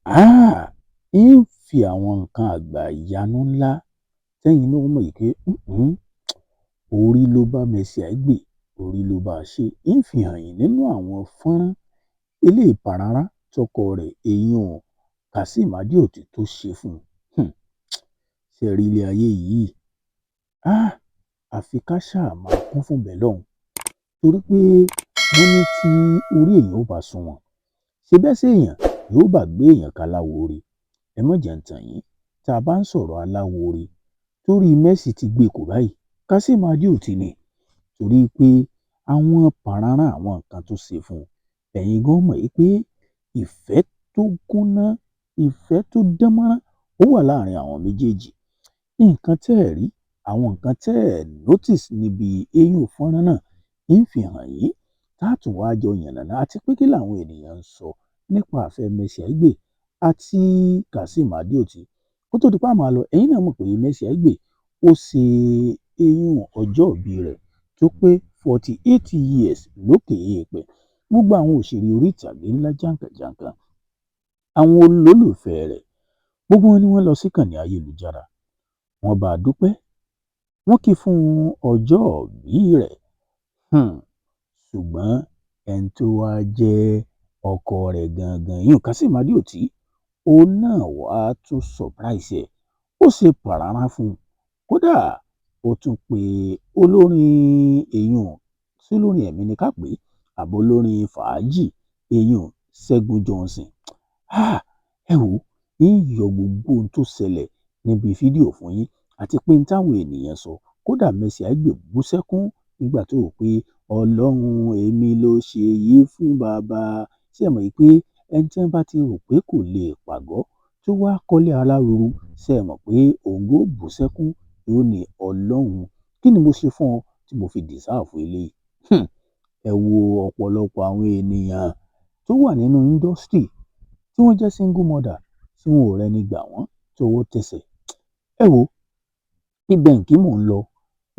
Ń fi àwọn nǹkan àgbàyanu ńlá tẹ́yin náà ó mọ̀ pé orí ló bá Mercy Aigbe, orí ló bá a ṣe. Ń fi hàn yín nínú àwọn fọ́nrán eléyìí pàràrà tọkọ rẹ̀, èèyàn Kazeem Adeoti, tó ṣe fún un. Ṣe rí ilé ayé yìí, àfi ká ṣáà máa kún fún bẹ́ẹ̀ lọ́hùn, torí pé wọ́n ní tí orí èèyàn ò bá sunwọ̀n, ṣe bẹ́ẹ̀ sí èèyàn yóò bá gbé èèyàn kaláwo rí. Ẹ má jẹ́ ń tàn yín, tá a bá ń sọ̀rọ̀ aláwo rí torí Mercy ti gbé kò báyìí, Kazeem Adeoti ni, torí pé àwọn pàràrà àwọn nǹkan tó ṣe fún un, ẹ̀yin gan mọ̀ pé ìfẹ́ tó kúnná, ìfẹ́ tó dánmọ́rán, ó wà láàrin àwọn méjèèjì. Nǹkan tẹ́ ẹ̀ rí, àwọn nǹkan tẹ́ ẹ̀ notice níbi eyín fọ́nrán náà, ń fi hàn yín, tá a tún wá jọ yànnàná, àti pé kí làwọn ènìyàn ń sọ nípa àfẹ́ Mercy Aigbe àti Kazeem Adeoti. Kó tó di pa máa lọ, ẹ̀yin náà mọ̀ pé Mercy Aigbe ó ṣe eyín ọjọ́ ìbí rẹ̀ tó pé 48 years lókè èèpẹ̀. Gbogbo àwọn òṣèré orí ìtàgé ńlá jàǹkànjàǹkàn, àwọn olólùfẹ́ rẹ̀, gbogbo wọn ni wọ́n lọ síkànnì ayélujára, wọ́n bá a dúpẹ́, wọ́n kí i fún ọjọ́ ìbí rẹ̀. Ṣùgbọ́n ẹni tó wáá jẹ́ ọkọ rẹ̀ gangan, ìyún Kazeem Adeoti, òun náà wàá tún surprise ẹ̀, ó ṣe pàràrà fún un. Kódà ó tún pe olórin, èyún sólórin ẹ̀mí ní ká pè é, àbí olórin fàájì, èyún Ṣẹ́gun Johnson. Ẹ wò ó, ń yọ gbogbo ohun tó ṣẹlẹ̀ níbi fídíò fún yín, àti pé n táwọn ènìyàn sọ. Kódà Mercy Aigbe bú sẹ́kún nígbà tó wò pé Ọlọ́run èmi ló ṣe yìí fún bàbá. Ṣé ẹ mọ̀ pé ẹni tí wọ́n bá ti rò pé kò lè pàgọ́ tó wá kọ́lé aláròrò, ṣé ẹ mọ̀ pé òun ó bú sẹ́kún, yóò ní, "Ọlọ́run, kí ni mo ṣe fún ọ tí mo fi deserve eléyìí?" Ẹ wo ọ̀pọ̀lọpọ̀ àwọn ènìyàn tó wà nínú industry tí wọ́n jẹ́ single mother, tí wọn ò rẹ́ni gbà wọ́n tọwọ́ tẹsẹ̀. Ẹ wo ibẹ̀ kí mò ń lọ,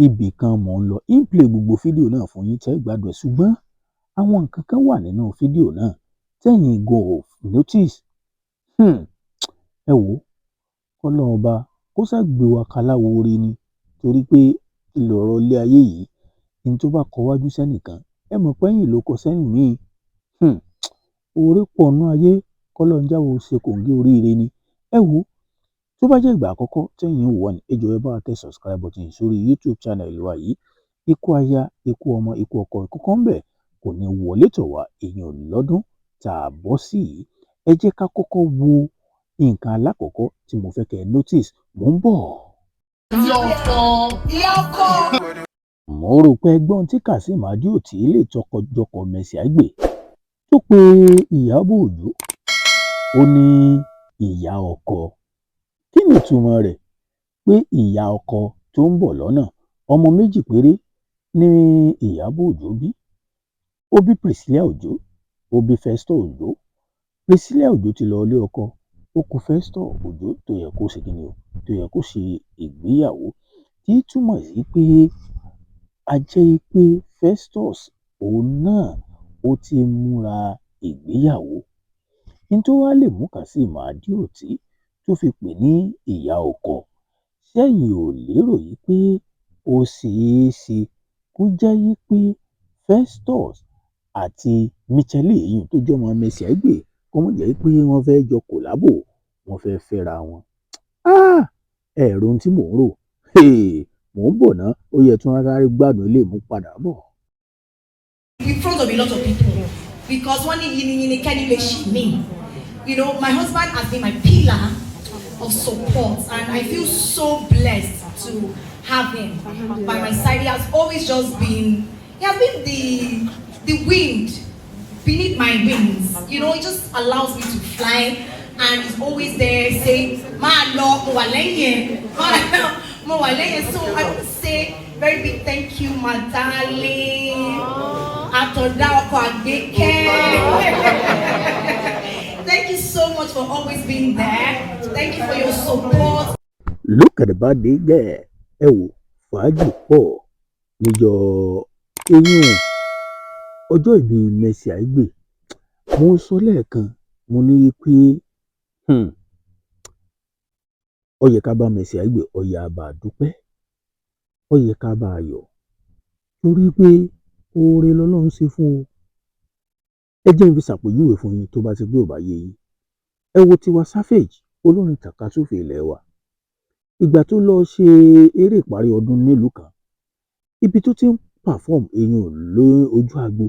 ibì kan mò ń lọ. Ń play gbogbo fídíò náà fún yín tẹ́ gbádùn ẹ̀, ṣùgbọ́n àwọn nǹkan kan wà nínú fídíò náà tẹ́yin gan ò notice. Ẹ wò ó, kọ́lọ́run ọba kó ṣáà gbé wa kaláwo rí ni, torí pé lọ̀rọ̀ ilé ayé yìí, ní tó bá kọ wájú sẹ́nìkan, ẹ mọ̀ pé ẹ̀yìn ló kọ sẹ́yìn míì. Oore pọ̀ nínú ayé, kọ́lọ́run jáwọ́ ó ṣe kòńgẹ́ oríire ni. Ẹ wò ó, tó bá jẹ́ ìgbà àkọ́kọ́ tẹ́yin ń wò wá ni, ẹ jọ̀ọ́, ẹ bá wa tẹ subscribe button sórí YouTube channel wa yìí. Ikú aya, ikú ọmọ, ikú ọkọ, ìkọ̀kan ńbẹ̀ kò ní wọlé tọ̀ wá, èèyàn lọ́dún tá a bọ́ sí yìí. Ẹ jẹ́ ká kọ́kọ́ wo nǹkan alákọ̀ọ́kọ́ tí mo fẹ́ kẹ́ ẹ notice. Mò ń bọ̀. Ìyá ọkọ. Ìyá ọkọ. Mo rò pé ẹgbọ́n tí Kazeem Adeoti lè tọkọjọkọ Mercy Aigbe tó pe Ìyábọ̀ Òjó, ó ní ìyá ọkọ. Kí ni ìtumọ̀ rẹ̀? Pé ìyá ọkọ tó ń bọ̀ lọ́nà. Ọmọ méjì péré ní Ìyábọ̀ Òjó bí. Ó bí Priscilla Òjó, ó bí Festus Òjó. Priscilla Òjó ti lọ ilé ọkọ, ó kù Festus Òjó tó yẹ kó ṣe kíni o, tó yẹ kó ṣe ìgbéyàwó, tí túmọ̀ sí pé a jẹ́ pé Festus òun náà ó ti ń múra ìgbéyàwó. N tó wá lè mú Kazeem Adeoti tó fi pè ní ìyá ọkọ, ṣẹ́yìn ò lérò yìí pé ó ṣeé ṣe kó jẹ́ wí pé Festus àti Michelle, èyí tó jọmọ Mercy Aigbe, kó má jẹ́ pé wọ́n fẹ́ẹ́ jọ collabo, wọ́n fẹ́ẹ́ fẹ́ra wọn? Ẹ ro ohun tí mò ń rò. Mò ń bọ̀ ná, ó yẹ tún rárá gbádùn ilé mú padà bọ̀. In front of a lot of people, because wọ́n ní yìnyín kẹ́ni lè ṣì mí. My husband has been my pillar of support and I feel so blessed to have him by my side. He has always just been, he has been the wind beneath my wings. He just allows me to fly and he's always there saying, "Máa lọ, mo wà lẹ́yìn ẹ̀, mo wà lẹ́yìn ẹ̀." So I want to say very big thank you, my darling. Àtọ̀dá ọkọ Àgbékẹ́. Thank you so much for always being there. Thank you for your support. Look at the birthday girl. Ẹ wò, fàájì pọ̀ níjọ́ eyín ọjọ́ ìbí Mercy Aigbe. Mo sọ lẹ́ẹ̀kan, mo ní pé Ó yẹ ká bá Mercy Aigbe, ó yẹ á bá a dúpẹ́, ó yẹ ká bá a yọ̀, torí pé oore lọ́lọ́run ṣe fún o. Ẹ jẹ́ n fi ṣàpèjúwe fún yín tó bá ti pé ò bá yé yín. Ẹ wo Tiwa Savage, olórin tàkasúfèé ilé wa. Ìgbà tó lọ ṣe eré ìparí ọdún nílùú kan, ibi tó ti ń perform, eyín ló ojú agbo,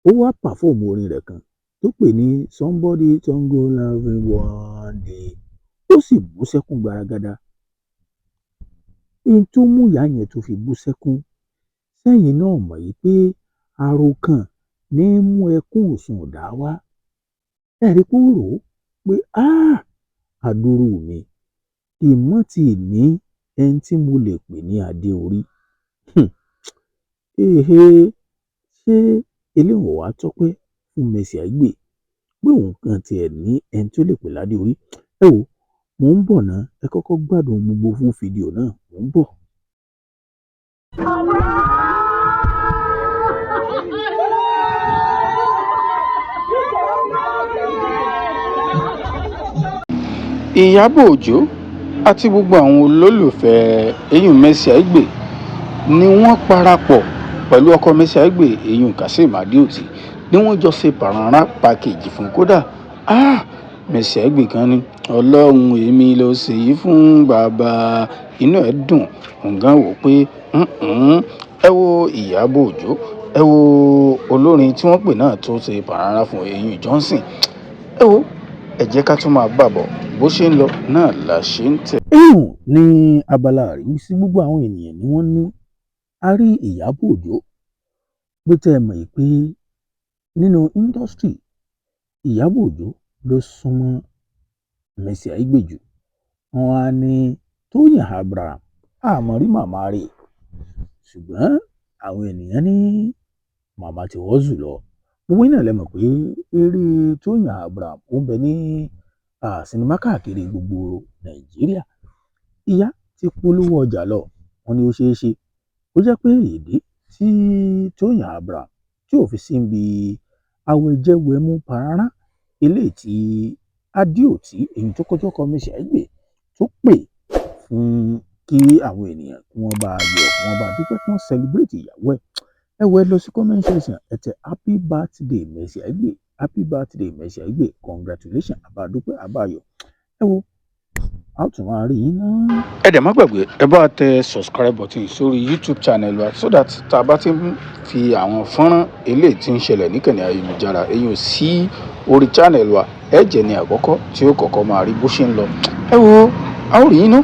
ó wá perform orin rẹ̀ kan tó pè ní "Somebody to love me one day", ó sì bú sẹ́kún gbaragada. N tó mú ìyá yẹn tó fi bú sẹ́kún, sẹ́yìn náà mọ̀ yìí pé àròkàn ní í mú ẹkún òsùn dá wá. Ẹ rí i pé ó rò ó pé, "Àdúrú mi kì í mọ́ tí ì ní ẹni tí mo lè pè ní adé orí." Ehe, ṣé eléyìí ò wá tọ́pẹ́ fún Mercy Aigbe pé òun kan tiẹ̀ ní ẹni tó lè pè ládé orí? Ẹ wò, mò ń bọ̀ ná, ẹ kọ́kọ́ gbádùn gbogbo full fídíò náà, mò ń bọ̀. Ìyábọ̀ Òjó àti gbogbo àwọn olólùfẹ́ eyín Mercy Aigbe ni wọ́n parapọ̀ pẹ̀lú ọkọ Mercy Aigbe, eyín Kazeem Adeoti, ni wọ́n jọ ṣe pàràrà package fún. Kódà, Mercy Aigbe kan ní, "Ọlọ́run, èmi ló ṣe yìí fún bàbá." Inú ẹ̀ dùn nǹkan wò pé ẹ wo Ìyábọ̀ Òjó, ẹ wo olórin tí wọ́n pè náà tó ṣe pàràrà fún, eyín Johnson. Ẹ wo, ẹ jẹ́ ká tún máa bàbọ̀ bó ṣe ń lọ náà la ṣe ń tẹ̀. Èèyàn ní abala àríwísí, gbogbo àwọn ènìyàn ni wọ́n ní a rí Ìyábọ̀ Òjó pé tẹ́ ẹ mọ̀ pé nínú industry, Ìyábọ̀ Òjó ló súnmọ́ Mercy Aigbe jù. Wọ́n á ní Tóyìn Abraham àmọ́ rí màmá rẹ̀, ṣùgbọ́n àwọn ènìyàn ní màmá tí wọ́n jù lọ. Gbogbo yín náà lẹ mọ̀ pé eré Tóyìn Abraham ó ń bẹ ní sinimá káàkiri gbogbo Nàìjíríà. Ìyá ti polówó ọjà lọ, wọ́n ní ó ṣeé ṣe ó jẹ́ pé ìdí tí Tóyìn Abraham tí ò fi síbi àwẹ̀jẹwẹ̀mu pàràrà eléyìí tí Adéòtí, èyí tó kọjọ́ kọ Mercy Aigbe, tó pè fún kí àwọn ènìyàn kí wọ́n bá yọ̀, kí wọ́n bá dúpẹ́, kí wọ́n celebrate ìyàwó ẹ̀. Ẹ wọ, ẹ lọ sí comment section, ẹ tẹ "Happy birthday Mercy Aigbe, happy birthday Mercy Aigbe, congratulations, àbádúpẹ́, àbáyọ̀." Ẹ wo, a ó tún máa rí yín náà. Ẹ dẹ̀ má gbàgbé, ẹ bá tẹ subscribe button sórí YouTube channel wa, so that tá a bá ti ń fi àwọn fọ́nrán eléyìí tí ń ṣẹlẹ̀ níkànnì ayélujára eyín sí orí channel wa, ẹ jẹ́ ní àkọ́kọ́ tí ó kọ́kọ́ máa rí bó ṣe ń lọ. Ẹ wo, a ó rí yín ná.